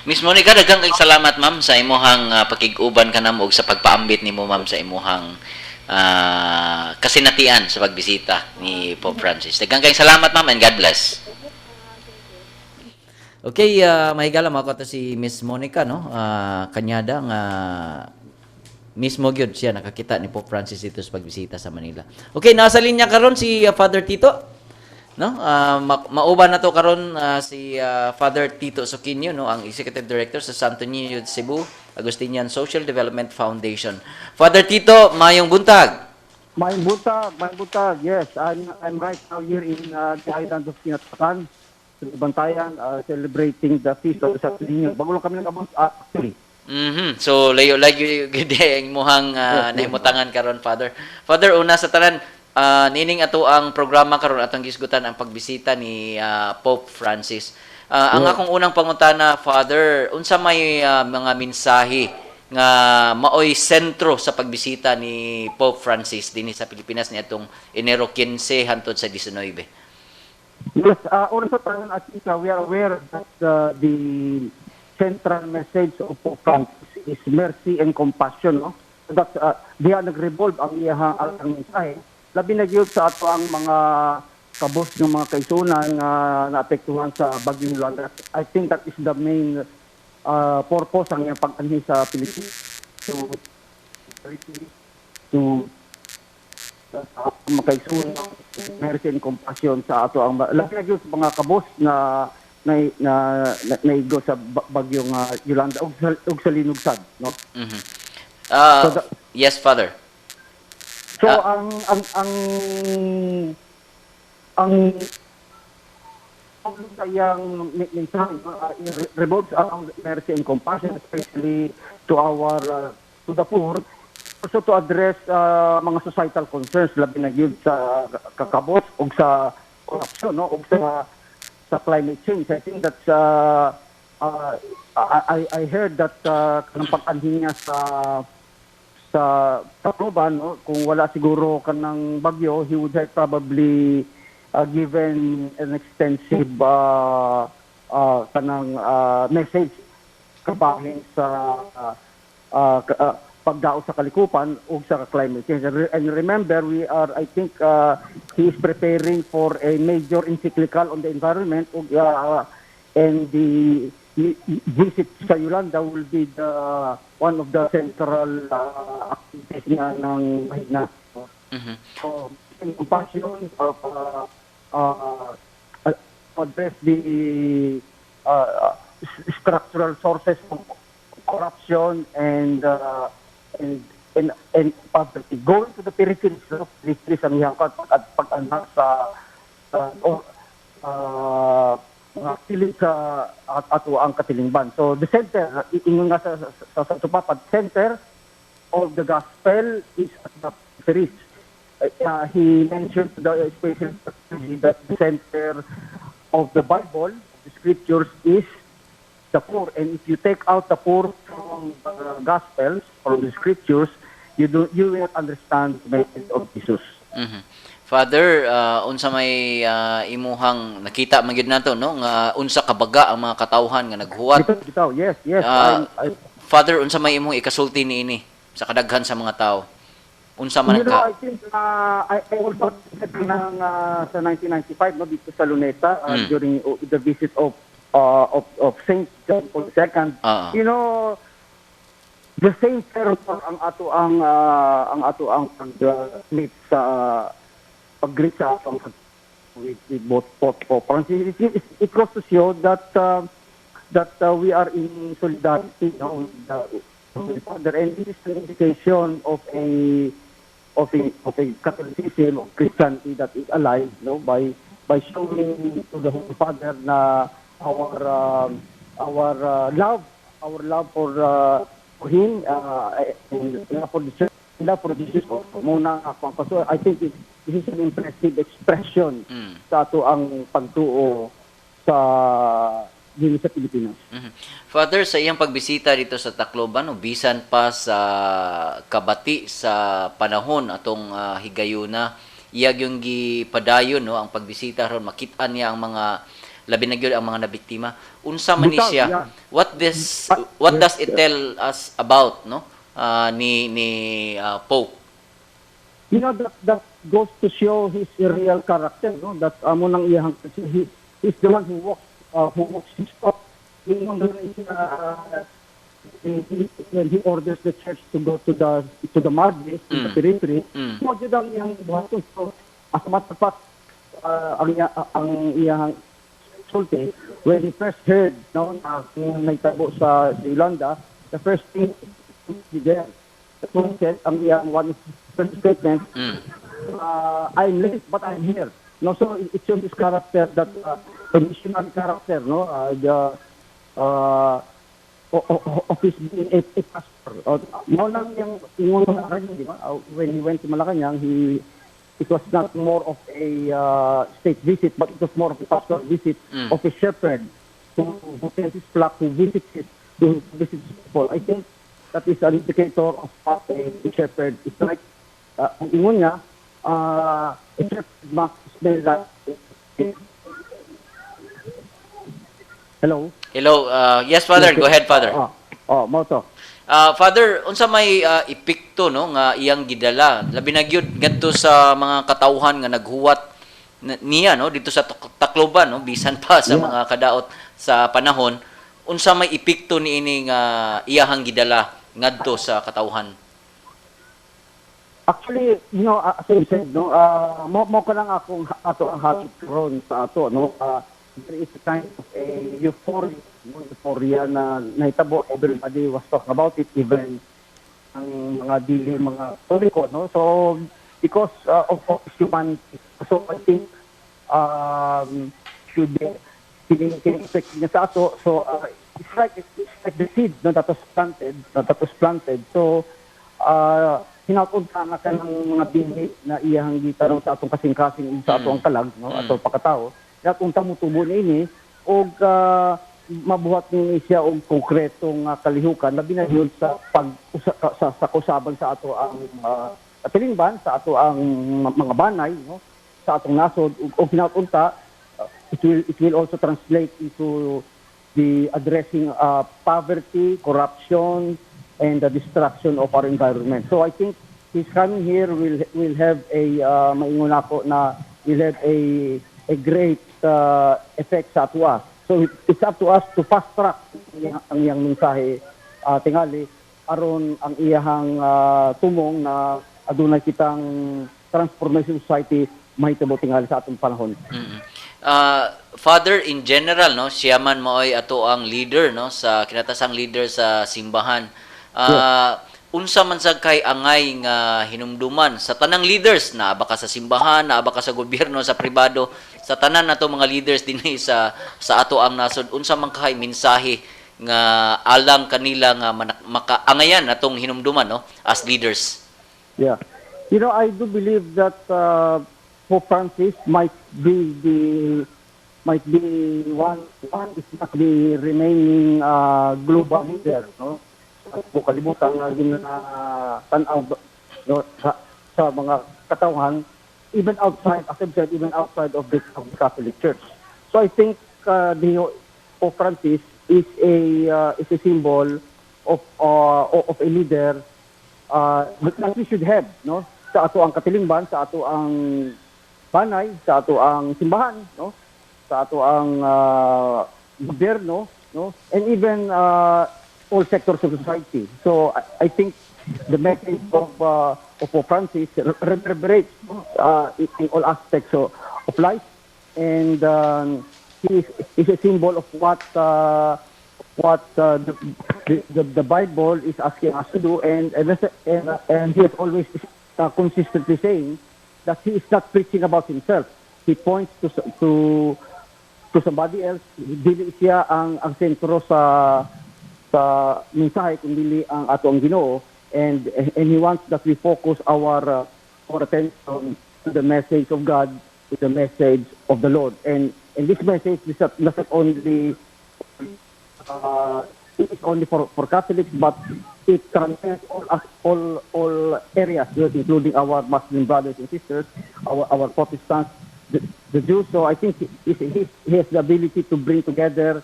Miss Monica, daghang kay salamat, ma'am, sa imuhang pakig-uban kanamo ug sa pagpaambit nimo, ma'am, sa imuhang kasinatian sa pagbisita ni Pope Francis. Daghang kay salamat, ma'am, and God bless. Okay, mahigala mo to si Miss Monica, no? Kanyada nga mismo gyud siya nakakita ni Pope Francis dito sa pagbisita sa Manila. Okay, nasa linya karon si Father Tito. No? Mauban na to karon si Father Tito Soquinio, no, ang Executive Director sa Santo Niño de Cebu Agustinian Social Development Foundation. Father Tito, mayong buntag. Maayong buntag, maayong buntag. Yes, I'm right now here in the island of Kinatarcan, sa Bantayan, celebrating the Feast of Santo Niño. Bago lang kami nag-abot, actually. So layo lagi gid ang imuhang nahimutangan karon, Father. Father, una sa tanan, nining ato ang programa karon, atong gisgutan ang pagbisita ni Pope Francis. Ang akong unang pangutana, Father, unsa may mga mensahe nga maoy sentro sa pagbisita ni Pope Francis dinhi sa Pilipinas niadtong Enero 15 hantod sa 19? Yes, una sa tanan, I think we are aware that the central message of Pope Francis is mercy and compassion, no? That's diha nag-revolve ang iyahang ang mensahe. Labi na gyud sa ato ang mga kabos ng mga kaisunan nga naapektuhan sa bagyong Yolanda. I think that is the main purpose ang iyang pag-anhi sa Pilipinas to sa mga kaisunan, mercy and compassion sa ato ang labi na gyud sa mga kabos na naigo sa bagyong Yolanda ug sa linugsad, no? Yes, Father. So ang sa iyang mensahe revolves around mercy and compassion, especially to the poor, also to address mga societal concerns, labi na gyud sa kakabot ug sa corruption, no, ug sa climate change. I think that's I heard that kanang pag-anhi niya sa Tacloban, no, kung wala siguro kanang bagyo, he would have probably given an extensive kanang message kabahin sa pagdaot sa kalikupan ug sa climate change. And remember, we are, I think, he is preparing for a major encyclical on the environment ug and the visit sa Yolanda will be the one of the central activities niya ng mahigna. So, in compassion of address the structural sources of corruption and poverty. Going to the peripheries, no? Peripheries ang iyang pag-anha sa or mga kilid sa ato ang katilingban. So the center, ingon nga sa Santo Papa, center of the gospel is at the peripheries. He mentioned to the special that the center of the Bible, the scriptures, is the poor. And if you take out the poor from the gospels, from the scriptures, you will not understand the message of Jesus. Father, unsa may imuhang nakita man gyud nato, no, nga unsa kabaga ang mga katawhan nga naghuwat. Bitaw, bitaw, yes. Father, unsa may imong ikasulti niini sa kadaghan sa mga tao? Unsa man You ang know, ka I think I also attended ng, sa 1995, no, dito sa Luneta during the visit of Saint John Paul II. The same fervor ang ato ang pag-meet sa pag-greet sa atong with both Pope Francis. It goes to show that we are in solidarity, no, with the Holy Father, and this is an indication of a Catholicism, of Christianity that is alive, no, by showing to the Holy Father na our love for him and for the church, love for Jesus muna ako. So I think this is an impressive expression sa ato ang pagtuo sa dito sa Pilipinas. Father, sa iyang pagbisita dito sa Tacloban, no, bisan pa sa kabati sa panahon atong higayuna, iya yung gipadayon, no, ang pagbisita ron, makita niya ang mga Labi na gyud ang mga nabiktima. Unsa man ni Bitaw, siya? What does it tell us about, no, ni Pope? That goes to show his real character, no? That amo nang iyang he's the one who walks his talk. Ingon rin siya, when he orders the church to go to the margins, to the periphery, mo jud ang iyang buhaton. So, as a matter of fact, ang iyang sulti, when he first heard, no, na kung nahitabo sa Yolanda, the first thing he did, the said, ang iyang one first statement, "I'm late, but I'm here." No, so it shows his character that the missionary character, no, the of his being a pastor. Mao lang yung ingon sa Malacanang, di ba? When he went to Malacanang, he it was not more of a state visit, but it was more of a pastoral visit of a shepherd who tends his flock, who visits people. I think that is an indicator of what a shepherd is like. Ang ingon niya, a shepherd must smell like. Hello? Hello, yes, Father, go ahead, Father. Oh, mao to. Father, unsa may epekto, no, nga iyang gidala labi na gyud ngadto sa mga katawhan nga naghuwat niya, no, dito sa Tacloban, no, bisan pa sa mga kadaot sa panahon? Unsa may epekto niini nga iyahang gidala ngadto sa katawhan? Actually, as I said, no, mo ko lang akong ato ang habit ron sa ato, no, there is a kind of a euphoria, no, euphoria na nahitabo. Everybody was talking about it, even ang mga dili mga Katoliko, no? So, because of humanity. So, I think should be kining effect niya sa ato. So, it's like the seed, no, that was planted, no, that was planted. So, hinaut-unta nga kanang mga binhi na iyahang gitanom sa atong kasing-kasing ug sa atong kalag, no, atong pagkatao. Hinaut-unta motubo niini og mabuhat ni siya og konkretong kalihukan, labi na yun sa pag usa, sa kausaban sa ato ang katilingban, sa ato ang mga banay, no, sa atong nasod ug hinaut-unta it will also translate into the addressing poverty, corruption, and the destruction of our environment. So I think his coming here will have a maingon ako na will have a great effect sa atoa. So it's up to us to fast track ang iyang mensahe tingali aron ang iyahang tumong na adunay kitang transformation society mahitabo tingali sa atong panahon. Father, in general, no, siya man maoy ato ang leader, no, sa kinatasang leader sa simbahan. Unsa man sad kay angay nga hinumduman sa tanang leaders na baka sa simbahan, na baka sa gobyerno, sa pribado, sa tanan nato mga leaders dinhi sa ato ang nasod, unsa man kay mensahe nga alang kanila nga makaangayan atong hinumduman, no, as leaders? Yeah. I do believe that Pope Francis might be one if not the remaining global leader, no? Sa buong kalibutan nga ginatanaw, no, sa mga katawhan, even outside, as I've said, even outside of the Catholic Church. So I think the Pope Francis is a symbol of a leader that we should have, no, sa ato ang katilingban, sa ato ang banay, sa ato ang simbahan, no, sa ato ang gobyerno, no, and even all sectors of society. So I think the message of Pope Francis reverberates, no, in all aspects of life, and he is a symbol of what the Bible is asking us to do, and he is always consistently saying that he is not preaching about himself. He points to somebody else. Dili siya ang sentro sa mensahe kundi ang ato ang Ginoo, and he wants that we focus our attention to the message of God, to the message of the Lord. And this message is not only it is only for Catholics, but it transcends all areas, including our Muslim brothers and sisters, our Protestants, the Jews. So I think he has the ability to bring together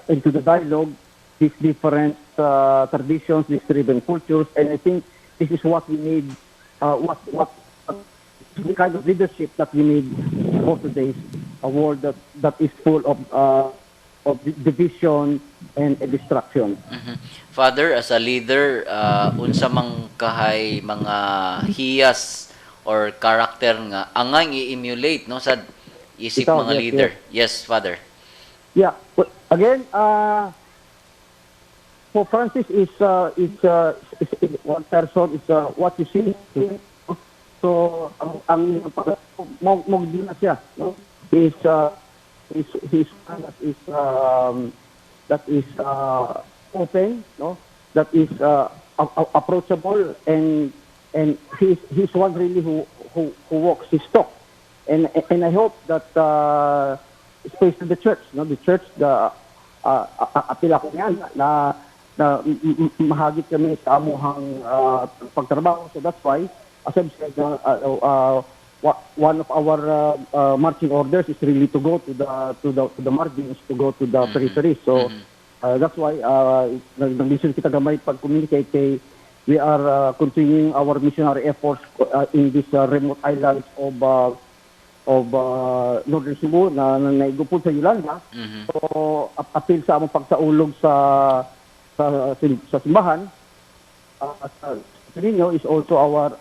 into the dialogue these different traditions, these different cultures, and I think this is what we need, what the kind of leadership that we need for today's a world that is full of division and destruction. Father, as a leader, unsa man kahay mga hiyas or character nga angay i-emulate, no, sa isip Ikaw, mga yes, leader? Yes, Father. Yeah. Well, again, Pope Francis is one person, is what you see. So ang mo di na siya, no? He's one that is open, no? That is approachable and he's one really who walks his talk. And I hope that especially the church, no, the church, the apil ako niyan na mahagit kami sa amuhang pagtrabaho. So that's why, as I've said, one of our marching orders is really to go to the margins, to go to the periphery. So that's why naglisod kita gamay pag-communicate kay we are continuing our missionary efforts in these remote islands of Northern Cebu na naigupod sa Yolanda. So apil sa among pagsaulog sa simbahan sa Niño is also our